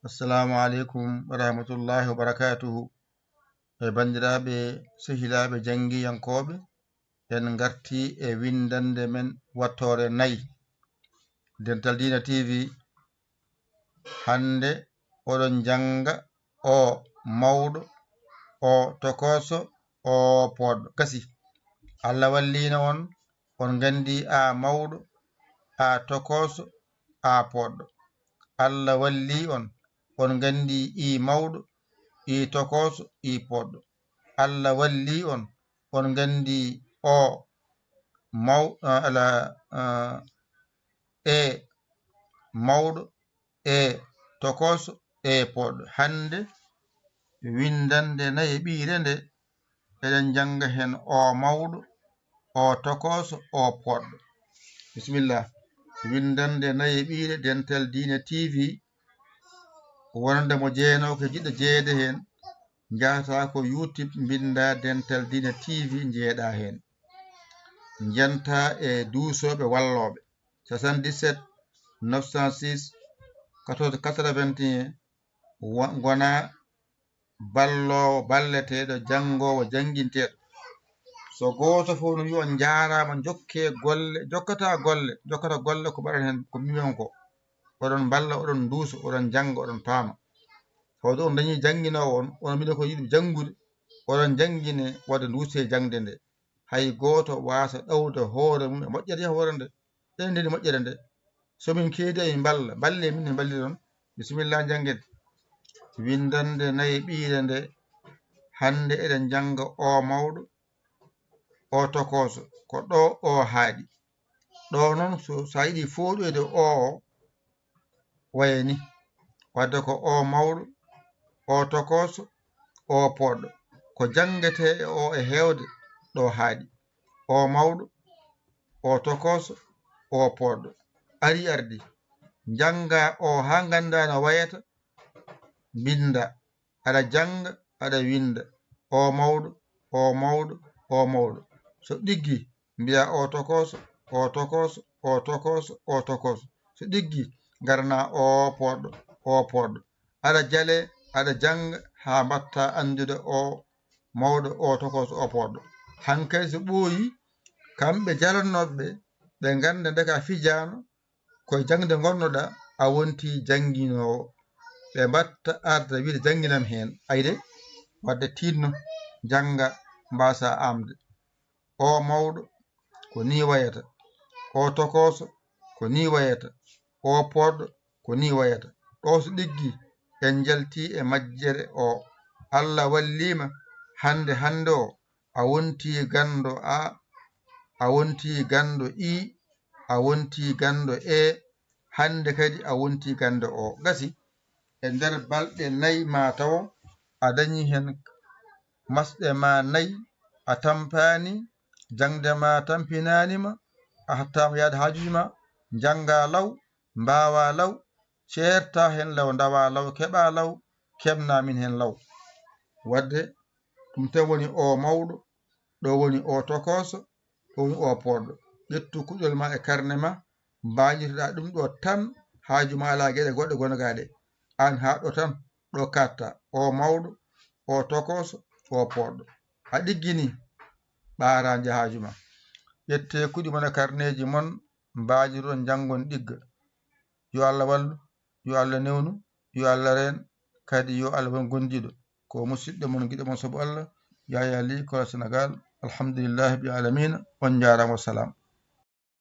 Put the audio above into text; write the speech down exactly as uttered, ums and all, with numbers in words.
Assalamu aleykum wa rahmatullahi wa barakatuhu. E banndiraaɓe, sehilaaɓe janngiyankooɓe, en ngartii e winndannde men wattoore nayi. Dental Diina T V, hannde oɗon njannga o mawɗo, o tokooso, o poodɗo. Gasi. Allah walliino on, on nganndii a mawɗo, a tokooso, a poodɗo. Allah wallii on, on nganndii i mawɗo, i tokooso, i poodɗo. Allah wallii on, on nganndii o maw-, a, ala, a, e mawɗo, e tokooso, e poodɗo. Hannde winndannde nayi e ɓiyre nde, eɗen njannga heen o mawɗo, o tokooso, o poodɗo. Bisimilla. Winndannde nayi e ɓiyre Dental Diina T V. Wonande mo jeenoowo ko jiɗɗo jeyeede heen, njahata ko YouTube, mbinnda Dental Diina T V, njeeɗa heen. Njenta e duusooɓe wallooɓe. Soixante-dix-sept neuf cent six quatorze quatre-vingt-un, wa-, ngona balloowo balleteeɗo, janngoowo jannginteeɗo. So gooto fof no wiya on njaaraama, njokkee golle, jokkata golle, jokkata golle ko mbaɗaten heen, ko mbiyen ko. Oɗon mballa, oɗon nduusa, oɗon njannga, oɗon paama. Tawde on dañii jannginoowo on, on mbiɗa ko yiɗi janngude, oɗon njanngine wadde nduusee jaŋde nde. Hay gooto waasa ɗawde hoore mum e moƴƴere hoore nde. Eɗen ndeɗi moƴƴere nde. So min keedi, emin mballa. Mballee min, en mballiron. Bisimilla, njanngen. Winndannde nayi ɓiyre nde, hannde eɗen njannga o mawɗo, o tokooso. Ko ɗo o haaɗi. Ɗo noon, so, so a yiɗi fooɗoyde o, o, waye ni. Wadde ko o mawɗo, o tokooso, o poodɗo. Ko janngetee e o e heewde ɗo haaɗi. O mawɗo, o tokooso, o poodɗo. Ari ardi. Njannga o haa ngannda no wayata, mbinnda. Aɗa jannga, aɗa winnda. O mawɗo, o mawɗo, o mawɗo. So ɗiggi, mbiya o tokooso, o tokooso, o tokooso, o tokooso. So ɗiggi, ngarana o poodɗo, o poodɗo. Aɗa jale, aɗa jannga haa mbaɗta anndude o mawɗo, o tokooso, o poodɗo. Hankay so ɓooyi, kamɓe jalanooɓe ɓe, ɓe ngannda nde ka fijaano, ko e jaŋde ngonnoɗaa, a wontii jannginoowo. Ɓe mbaɗta arde wiide, "Jannginam heen." Ayde, wadde tiinno, njannga, mbaasa aamde. O mawɗo, ko nii wayata. O tokooso, ko nii wayata. O poodɗo, ko nii wayata. Ɗo so ɗiggi, en njaltii e majjere o. Allah walliima, hannde, hannde o, a wontii ganndo a, a wontii ganndo i, a wontii ganndo e, hannde kadi a wontii ganndo o. Gasi, e nder balɗe nayi ma tawo a dañii heen masɗe ma nayi, a tampaani, jaŋde ma tampinaani ma, a hattaama yaade haajuuji ma, njannga law, mbaawa law, ceerta heen law, ndawa law, keɓa law, keɓna min heen law. Wadde ɗum tan woni o mawɗo, ɗo woni o tokooso, ɗo woni o poodɗo. Ƴettu kuɗol ma e karne ma, mbaajitoɗaa ɗum ɗo tan, haaju ma alaa geɗe goɗɗe gonogaaɗe. Aan haa ɗo tan, ɗo katta, o mawɗo, o tokooso, o poodɗo. A ɗiggini, ɓaara njahaaju ma. Ƴettee kuɗi mon e karneeji mon, mbaajitoɗon, njanngon ɗigga. Yo Allah wallu, yo Allah newnu, yo Allah reen, kadi yo Allah won gondiiɗo. Ko musidɗo mon, giɗo mon sabu Allah, Yahya Ly, Kolda, Senegal. Alhamdulillahi rabbil alamina. On njaaraama, wassalam.